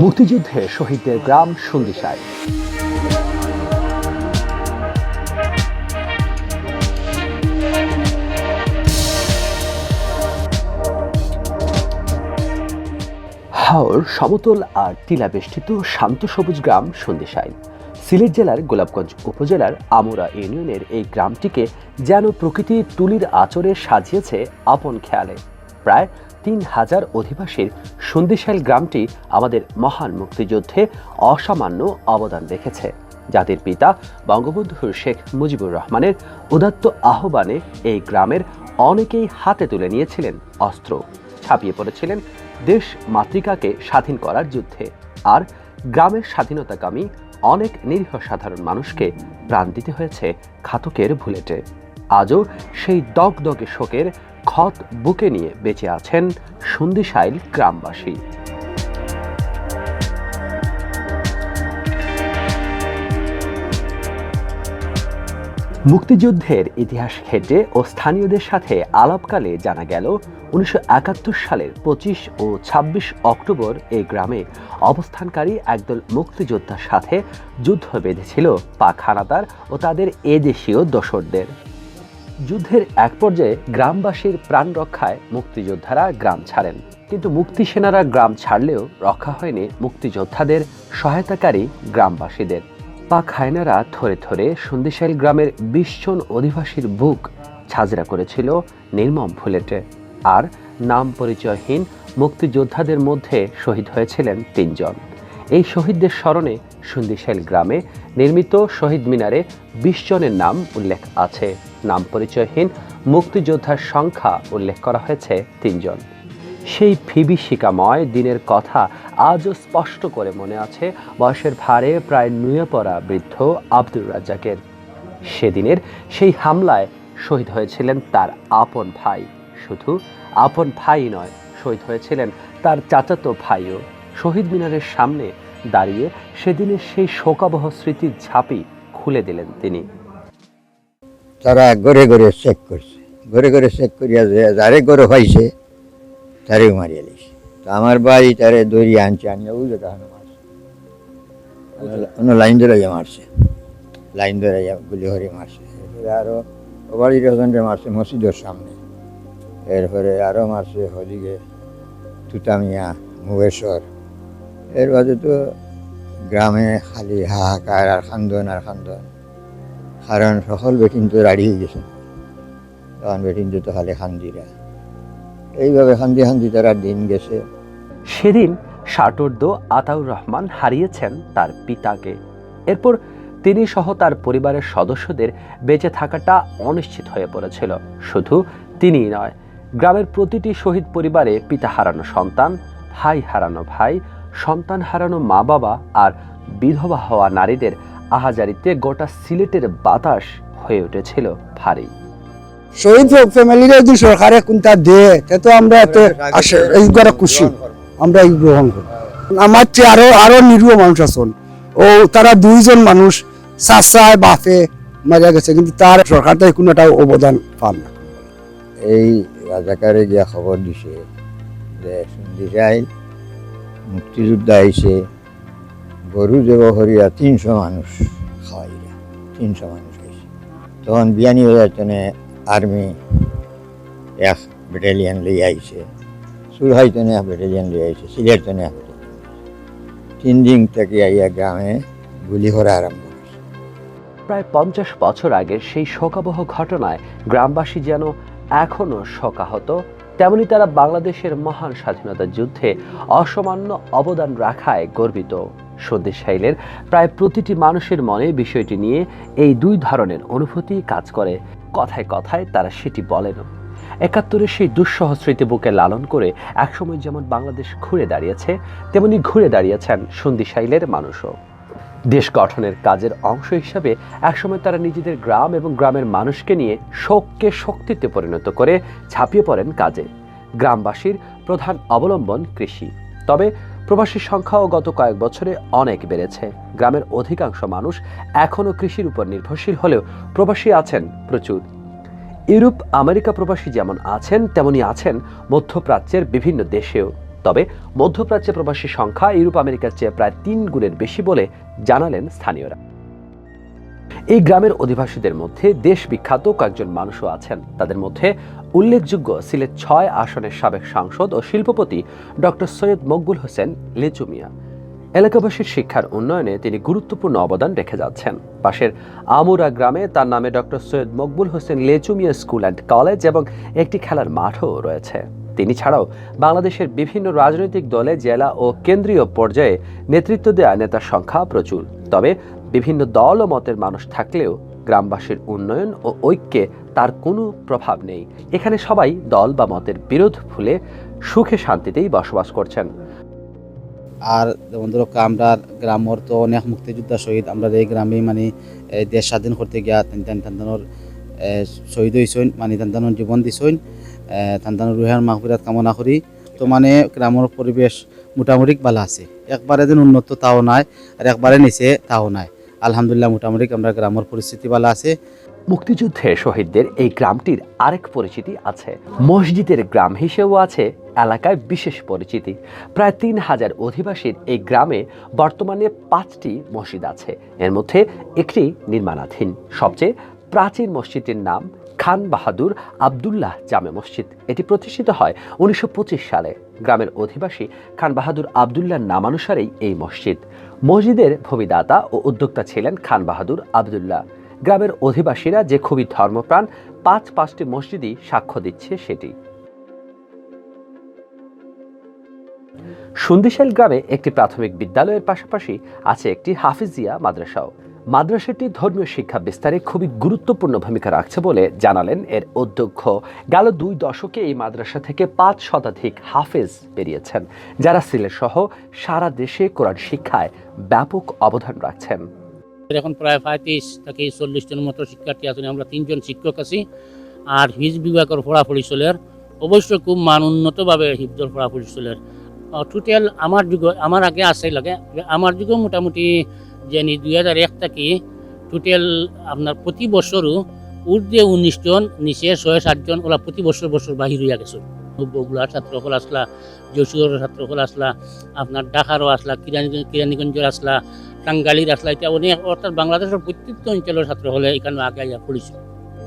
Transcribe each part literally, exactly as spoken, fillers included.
মুক্তিযুদ্ধে শহীদদের গ্রাম সন্দিশাইল। হাওর সমতল আর টিলা বেষ্টিত শান্ত সবুজ গ্রাম সন্দিশাইল। সিলেট জেলার গোলাপগঞ্জ উপজেলার আমুরা ইউনিয়নের এই গ্রামটিকে যেন প্রকৃতি তুলির আঁচড়ে সাজিয়েছে আপন খেয়ালে। প্রায় তিন হাজার অধিবাসীর সন্দিশাইল গ্রামটি আমাদের মহান মুক্তিযুদ্ধে অসামান্য অবদান রেখেছে। জাতির পিতা বঙ্গবন্ধু শেখ মুজিবুর রহমানের উদাত্ত আহ্বানে এই গ্রামের অনেকেই হাতে তুলে নিয়েছিলেন অস্ত্র, ঝাঁপিয়ে পড়েছিলেন দেশ মাতৃকাকে স্বাধীন করার যুদ্ধে। আর গ্রামের স্বাধীনতাকামী অনেক নিরীহ সাধারণ মানুষকে প্রাণ দিতে হয়েছে ঘাতকের বুলেটে। আজও সেই দগদগে শোকের ক্ষত বুকে নিয়ে বেঁচে আছেন সন্দিশাইল গ্রামবাসী। মুক্তিযুদ্ধের ইতিহাস ঘেঁটে ও স্থানীয়দের সাথে আলাপকালে জানা গেল, উনিশশো একাত্তর সালের পঁচিশ ও ছাব্বিশ অক্টোবর এই গ্রামে অবস্থানকারী একদল মুক্তিযোদ্ধার সাথে যুদ্ধ বেঁধেছিল পাক হানাদার ও তাদের এদেশীয় দোসরদের। যুদ্ধের এক পর্যায়ে গ্রামবাসীর প্রাণ রক্ষায় মুক্তিযোদ্ধারা গ্রাম ছাড়েন, কিন্তু মুক্তিসেনারা গ্রাম ছাড়লেও রক্ষা হয়নি মুক্তিযোদ্ধাদের সহায়তাকারী গ্রামবাসীদের। পাক হায়নারা থরে থরে সন্দিশাইল গ্রামের বিশ জন অধিবাসীর বুক ঝাঁঝরা করেছিল নির্মম বুলেটে। আর নাম পরিচয়হীন মুক্তিযোদ্ধাদের মধ্যে শহীদ হয়েছিলেন তিনজন। এই শহীদদের স্মরণে সন্দিশাইল গ্রামে নির্মিত শহীদ মিনারে বিশ জনের নাম উল্লেখ আছে। নাম পরিচয়হীন মুক্তিযোদ্ধার সংখ্যা উল্লেখ করা হয়েছে তিনজন। সেই বিভীষিকাময় দিনের কথা আজও স্পষ্ট করে মনে আছে বয়সের ভারে প্রায় নুয়ে পড়া বৃদ্ধ আব্দুর রাজ্জাকের। সেদিনের সেই হামলায় শহীদ হয়েছিলেন তার আপন ভাই। শুধু আপন ভাই নয়, শহীদ হয়েছিলেন তার চাচাতো ভাইও। শহীদ মিনারের সামনে দাঁড়িয়ে সেদিনের সেই শোকাবহ স্মৃতির ঝাঁপি খুলে দিলেন তিনি। তারা ঘরে ঘরে চেক করছে, ঘরে ঘরে চেক করিয়া যে যারে ঘরে পাইছে তারেও মারিয়া লাইছে। তো আমার ভাই তারে ধরিয়া আনছে, আনিয়া ওই জায়গা হানো মারছে, অন্য লাইন ধরাইয়া মারছে, লাইন ধরাইয়া গুলি করে মারছে। এরপরে আরো ওবাড়ির হজনরে মারছে মসজিদের সামনে, এরপরে আরো মারছে হদিকে তুতামিয়া, মুগেশ্বর। এর বাদে তো গ্রামে খালি হাহাকার আর খান্দন আর খান্দন, কারণ সকল বেটিন তো রাড়ি হয়ে গেছে, তখন বেটিন তো খালি খান্দিরা। এইভাবে খান্দি খান্দি তারা দিন গেছে। সেদিন সাটুরদো আতাউর রহমান হারিয়েছেন তার পিতাকে। এরপর তিনি সহ তার পরিবারের সদস্যদের বেঁচে থাকাটা অনিশ্চিত হয়ে পড়েছিল। শুধু তিনিই নয়, গ্রামের প্রতিটি শহীদ পরিবারে পিতা হারানো সন্তান, ভাই হারানো ভাই, সন্তান হারানো মা বাবা আর বিধবা হওয়া নারীদের আহাজারিতে গোটা সিলেটের বাতাস হয়ে উঠেছিল ভারী। শহীদ ফ্যামিলিরে যদি সরকারে কুনতা দে, তে তো আমরা এতে আসে, এই করে খুশি, আমরা এই গ্রহণ করি। আমার চেয়ে আরো আরো নিরীহ মানুষ আছেন, ও তারা দুইজন মানুষ চাচায় বাপে মারা গেছে, কিন্তু তার সরকার তো কোনো একটা অবদান পান না। এই রাজাকারে গিয়া খবর দিছে যে সন্দিশাইল মুক্তিযোদ্ধা আইছে, গরু জব করিয়া তিনশো মানুষ খাওয়াইরা, তিনশো মানুষ খাইছে। তখন বিয়ানীবাজার তনে আর্মি এক ব্যাটালিয়ন লইয়া আইছে, সুরহাই তনে এক ব্যাটালিয়ন লইয়া আইছে, সিলেট তনে এক ব্যাটালিয়ন। তিন দিন থেকে আইয়া গ্রামে গুলি করা আরম্ভ করছে। প্রায় পঞ্চাশ বছর আগের সেই শোকাবহ ঘটনায় গ্রামবাসী যেন এখনও শোকাহত, তেমনি তারা বাংলাদেশের মহান স্বাধীনতা যুদ্ধে অসামান্য অবদান রাখায় গর্বিত। সন্দিশাইলের প্রায় প্রতিটি মানুষের মনে বিষয়টি নিয়ে এই দুই ধরনের অনুভূতি কাজ করে। কথায় কথায় তারা সেটি বলেনও। একাত্তরের সেই দুঃসহ স্মৃতি বুকে লালন করে একসময় যেমন বাংলাদেশ ঘুরে দাঁড়িয়েছে, তেমনি ঘুরে দাঁড়িয়েছেন সন্দিশাইলের মানুষও। দেশ গঠনের কাজের অংশ হিসাবে একসময় তারা নিজেদের গ্রাম এবং গ্রামের মানুষকে নিয়ে শোককে শক্তিতে পরিণত করে ঝাঁপিয়ে পড়েন কাজে। গ্রামবাসীর প্রধান অবলম্বন কৃষি। তবে প্রবাসীর সংখ্যাও গত কয়েক বছরে অনেক বেড়েছে। গ্রামের অধিকাংশ মানুষ এখনও কৃষির উপর নির্ভরশীল হলেও প্রবাসী আছেন প্রচুর। ইউরোপ আমেরিকা প্রবাসী যেমন আছেন, তেমনি আছেন মধ্যপ্রাচ্যের বিভিন্ন দেশেও। তবে মধ্যপ্রাচ্যে প্রবাসী সংখ্যা ইউরোপ আমেরিকার চেয়ে প্রায় তিন গুণের বেশি বলে জানালেন স্থানীয়রা। এই গ্রামের অধিবাসীদের মধ্যে দেশ বিখ্যাত কয়েকজন মানুষও আছেন। তাদের মধ্যে উল্লেখযোগ্য সিলেট ছয় আসনের সাবেক সাংসদ ও শিল্পপতি ডক্টর সৈয়দ মকবুল হোসেন লেচু মিয়া। এলাকাবাসীর শিক্ষার উন্নয়নে তিনি গুরুত্বপূর্ণ অবদান রেখে যাচ্ছেন। পাশের আমুরা গ্রামে তার নামে ডক্টর সৈয়দ মকবুল হোসেন লেচু মিয়া স্কুল অ্যান্ড কলেজ এবং একটি খেলার মাঠও রয়েছে। তিনি ছাড়াও বাংলাদেশের বিভিন্ন রাজনৈতিক দলে জেলা ও কেন্দ্রীয় পর্যায়ে নেতৃত্ব দেয়া নেতার সংখ্যা প্রচুর। তবে বিভিন্ন দল ও মতের মানুষ থাকলেও গ্রামবাসীর উন্নয়ন ও ঐক্যে তার কোনো প্রভাব নেই। এখানে সবাই দল বা মতের বিরোধ ভুলে সুখে শান্তিতেই বসবাস করছেন। আর যেমন ধরো, আমরার গ্রামর তো অনেক মুক্তিযোদ্ধা শহীদ, আমরার এই গ্রামে মানে এই দেশ স্বাধীন করতে গিয়া তান তান তান তানর, এ, শহীদ হইছইন, মানে তান তানর জীবন দিছইন, এ, তান তানর রুহের মাগফিরাত কামনা করি। তো মানে গ্রামর পরিবেশ মোটামুটি ভালা আছে, একবারে যেন উন্নত তাও নায়, আর একবারে নিচে তাও নায়। আলহামদুলিল্লাহ, মোটামুটি আমরার গ্রামর পরিস্থিতি ভালা আছে। মুক্তিযুদ্ধে শহীদদের এই গ্রামটির আরেক পরিচিতি আছে। মসজিদের গ্রাম হিসেবেও আছে এলাকায় বিশেষ পরিচিতি। প্রায় তিন হাজার অধিবাসীর এই গ্রামে বর্তমানে পাঁচটি মসজিদ আছে, এর মধ্যে একটি নির্মাণাধীন। সবচেয়ে প্রাচীন মসজিদটির নাম খান বাহাদুর আব্দুল্লাহ জামে মসজিদ। এটি প্রতিষ্ঠিত হয় উনিশশো পঁচিশ সালে। গ্রামের অধিবাসী খান বাহাদুর আব্দুল্লাহর নামানুসারেই এই মসজিদ। মসজিদের ভূমিদাতা ও উদ্যোক্তা ছিলেন খান বাহাদুর আব্দুল্লাহ। গ্রামের অধিবাসীরা যে খুবই ধর্মপ্রাণ, পাঁচ পাঁচটি মসজিদই সাক্ষ্য দিচ্ছে সেটি। সুন্দিশাইল গ্রামে একটি প্রাথমিক বিদ্যালয়ের পাশাপাশি আছে একটি হাফিজিয়া মাদ্রাসাও। মাদ্রাসাটি ধর্মীয় শিক্ষা বিস্তারে খুবই গুরুত্বপূর্ণ ভূমিকা রাখছে বলে জানালেন এর অধ্যক্ষ। গেল দুই দশকে এই মাদ্রাসা থেকে পাঁচ শতাধিক হাফেজ বেরিয়েছেন, যারা সিলেট সহ সারা দেশে কোরআন শিক্ষায় ব্যাপক অবদান রাখছেন। এখন প্রায় পঁয়ত্রিশ থেকে চল্লিশ জনের মতো শিক্ষার্থী আছেন। আমরা তিনজন শিক্ষক আছি, আর হিফজ বিভাগর পড়াপড়ি চলের। অবশ্য খুব মান উন্নতভাবে হিফজর পড়াপড়ি চলের। টোটাল আমার যুগ, আমার আগে আছে লাগে, আমার যুগে মোটামুটি জানি দুই হাজার এক থাকি টোটাল আপনার প্রতি বছরও ঊর্ধ্বে উনিশ জন, নিচে ছয় সাতজন, ওরা প্রতি বছর বছর বাহির হইয়া গেছে। বগুড়ার ছাত্র হল আসলা, যশোরের ছাত্র হল আসলা, আপনার ঢাকারও আসলা, কিরানী-, কিরানীগঞ্জের আসলা, টাঙ্গাইলের আসলা, এটা অনেক, অর্থাৎ বাংলাদেশের প্রত্যেকটা অঞ্চলের ছাত্র হলে এখানে আগে আইয়া পড়েছে।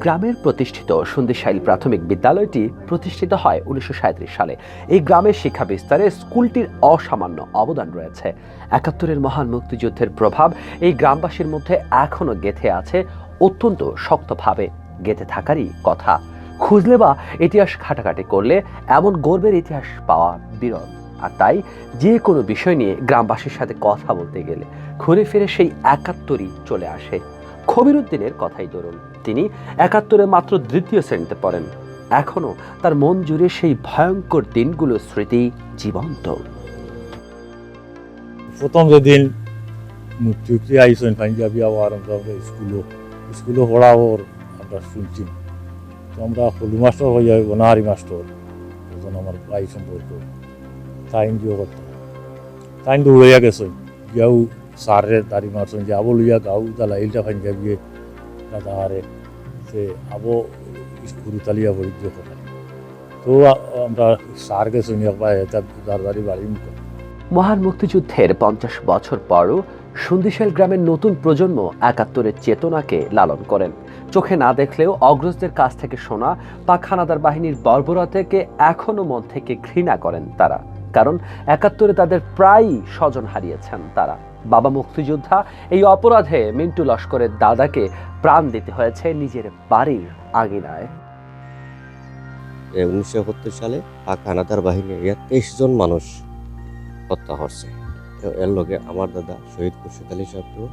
গ্রামের প্রতিষ্ঠিত সুন্দিশাইল প্রাথমিক বিদ্যালয়টি প্রতিষ্ঠিত হয় উনিশশো সাঁইত্রিশ সালে। এই গ্রামের শিক্ষা বিস্তারে স্কুলটির অসামান্য অবদান রয়েছে। একাত্তরের মহান মুক্তিযুদ্ধের প্রভাব এই গ্রামবাসীর মধ্যে এখনো গেঁথে আছে অত্যন্ত শক্তভাবে। গেঁথে থাকারই কথা। খুঁজলে বা ইতিহাস ঘাটাঘাটি করলে এমন গর্বের ইতিহাস পাওয়া বিরল। আর তাই যে কোনো বিষয় নিয়ে গ্রামবাসীর সাথে কথা বলতে গেলে ঘুরে ফিরে সেই একাত্তরই চলে আসে। খবির উদ্দিনের কথাই ধরুন, তিনি একাত্তরে মাত্র দ্বিতীয় শ্রেণীতে পড়েন। এখনো তার মন জুড়ে সেই ভয়ঙ্কর দিনগুলোর স্মৃতি জীবন্ত। প্রথম যেদিন মুক্তিযুদ্ধে আইসইন পাঞ্জাবি আবার আমরা, আমরা স্কুলও, স্কুলও পড়াওর আমরা শুনছি। তো আমরা হলু মাস্টার হইয়া অনাহারি মাস্টার, একজন আমার ভাই সম্পর্ক, তাইন জিও করতাম। তাইন দৌড়াইয়া গেছইন, গিয়াও স্যাররে দাড়ি মারছইন যে আবো লইয়া গাও দালাইলটা পাঞ্জাবিয়ে দাদা হারে, সে আবো স্কুল তালিয়া পড়ি জিও কথা। তো আ-, আমরা স্যার গেছইন একবার, এটা দারদারি বাড়ি মুখ। মহান মুক্তিযুদ্ধের পঞ্চাশ বছর পরও সুন্দিশাইল গ্রামের নতুন প্রজন্ম একাত্তরের চেতনাকে লালন করেন। চোখে না দেখলেও অগ্রজদের কাছ থেকে শোনা পাক হানাদার বাহিনীর বর্বরতাকে এখনো মন থেকে ঘৃণা করেন তারা, কারণ একাত্তরে তাদের প্রায়ই স্বজন হারিয়েছেন তারা। বাবা মুক্তিযোদ্ধা, এই অপরাধে মিন্টু লস্করের দাদাকে প্রাণ দিতে হয়েছে নিজের বাড়ির আঙিনায়। এ উনিশশো একাত্তর সালে পাক হানাদার বাহিনী ইয়া তেইশ জন মানুষ হত্যা করছে। তো এর লগে আমার দাদা শহীদ খুরশিদ আলী সাহেবকেও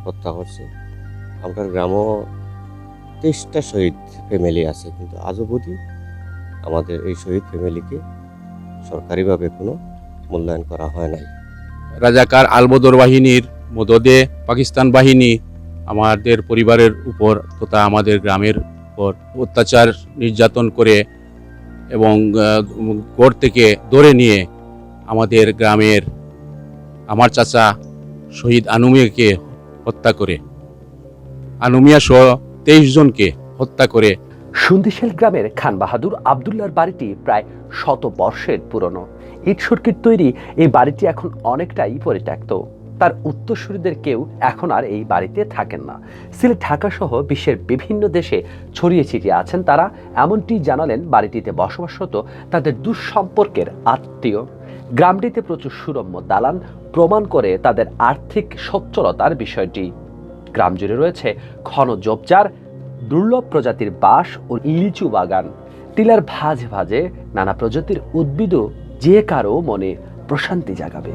হত্যা করছে। আমরার গ্রামও তেইশটা শহীদ ফ্যামিলি আছে, কিন্তু আজ অবধি আমাদের এই শহীদ ফ্যামিলিকে সরকারিভাবে কোনো মূল্যায়ন করা হয় নাই। রাজাকার আলবদর বাহিনীর মদদে পাকিস্তান বাহিনী আমাদের পরিবারের উপর তথা আমাদের গ্রামের উপর অত্যাচার নির্যাতন করে এবং, আহ, ঘর থেকে ধরে নিয়ে আমাদের গ্রামের আমার চাচা শহীদ আনুমিয়াকে হত্যা করে, আনুমিয়া সহ তেইশ জনকে হত্যা করে। সুন্দিশাইল গ্রামের খান বাহাদুর আব্দুল্লাহর বাড়িটি প্রায় শত বর্ষের পুরনো। ইট সুরকির তৈরি এই বাড়িটি এখন অনেকটাই পরিত্যক্ত। তার উত্তরসূরিদের কেউ এখন আর এই বাড়িতে থাকেন না। সিলেট, ঢাকা সহ বিশ্বের বিভিন্ন দেশে ছড়িয়ে ছিটিয়ে আছেন তারা। এমনটি জানালেন বাড়িটিতে বসবাসরত তাদের দূর সম্পর্কের আত্মীয়। গ্রামটিতে প্রচুর সুরম্য দালান প্রমাণ করে তাদের আর্থিক সচ্ছলতার বিষয়টি। গ্রাম জুড়ে রয়েছে ঘন ঝোপঝাড়, দুর্লভ প্রজাতির বাঁশ ও লিচু বাগান। টিলার ভাঁজে ভাঁজে নানা প্রজাতির উদ্ভিদও যে কারো মনে প্রশান্তি জাগাবে।